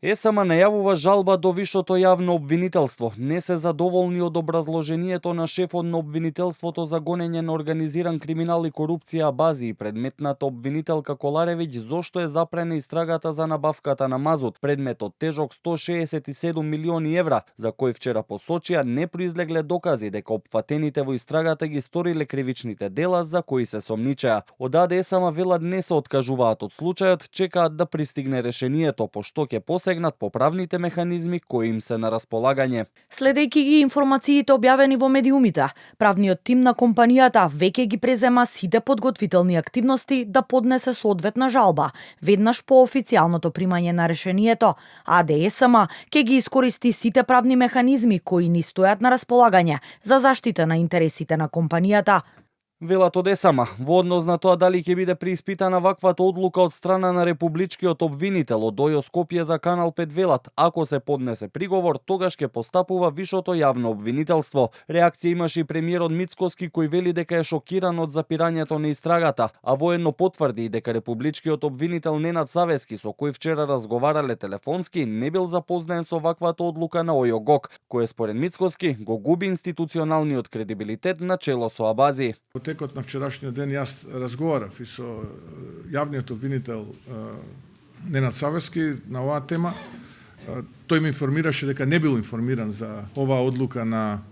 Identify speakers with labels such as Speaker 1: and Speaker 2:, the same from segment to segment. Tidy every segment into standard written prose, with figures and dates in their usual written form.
Speaker 1: ЕСМ најавува жалба до Вишото јавно обвинителство. Не се задоволни од образложението на шефот на обвинителството за гонење на организиран криминал и корупција Абази и предметната обвинителка Коларевиќ зошто е запрена истрагата за набавката на мазут, предметот тежок 167 милиони евра, за кој вчера посочија не произлегле докази дека опфатените во истрагата ги сториле кривичните дела за кои се сомничеа. Од АДСМ велат не се откажуваат од случајот, чекаат да пристигне решението, пошто ќе посегнат по правните механизми кои им се на располагање.
Speaker 2: Следејќи ги информациите објавени во медиумите, правниот тим на компанијата веќе ги презема сите подготвителни активности да поднесе соодветна жалба, веднаш по официјалното примање на решението, а АДСМ ќе ги искористи сите правни механизми кои ни стојат на располагање за заштита на интересите на компанијата.
Speaker 1: Велат од ЕСМ, во однос на тоа дали ќе биде преиспитана ваквата одлука од страна на републичкиот обвинител од ОЈО Скопје за Канал 5 велат, ако се поднесе приговор, тогаш ќе постапува Вишото јавно обвинителство. Реакција имаше и премиерот Мицкоски кој вели дека е шокиран од запирањето на истрагата, а воедно потврди дека републичкиот обвинител Ненад Савески, со кој вчера разговарале телефонски, не бил запознаен со ваквата одлука на ОЈО ГОК, кој според Мицкоски го губи институционалниот кредибилитет на чело со Абази.
Speaker 3: Во текот на вчерашниот ден јас разговарав и со јавниот обвинител Ненад Савески на оваа тема. Тој ме информираше дека не бил информиран за оваа одлука на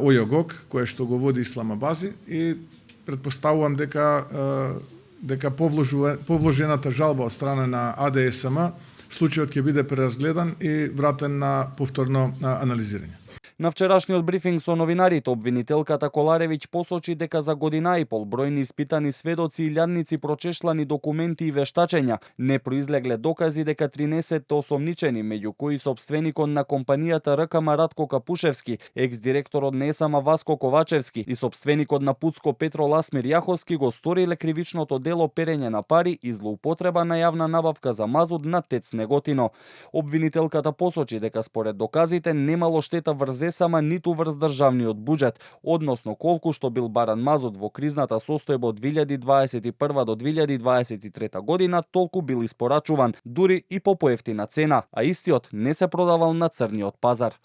Speaker 3: ОЈО ГОК, која што го води Ислам Абази, и предпоставувам дека повложената жалба од страна на АДСМ случајот ќе биде преразгледан и вратен на повторно анализирање.
Speaker 1: На вчерашниот брифинг со новинарите, обвинителката Коларевиќ посочи дека за година и пол бројни испитани сведоци и илјадници прочешлани документи и вештачења не произлегле докази дека 13 осомничени, меѓу кои сопственикот на компанијата РКМ Радко Капушевски, екс-директорот на ЕСМ Васко Ковачевски и сопственикот на Пуцко Петро Ласмир Јаховски го сториле кривичното дело перење на пари и злоупотреба на јавна набавка за мазут на ТЕЦ Неготино. Обвинителката посочи дека според доказите немало штета врз ЕСМ ниту врз државниот буџет, односно колку што бил баран мазут во кризната состојба од 2021 до 2023 година, толку бил испорачуван, дури и по поевтина цена, а истиот не се продавал на црниот пазар.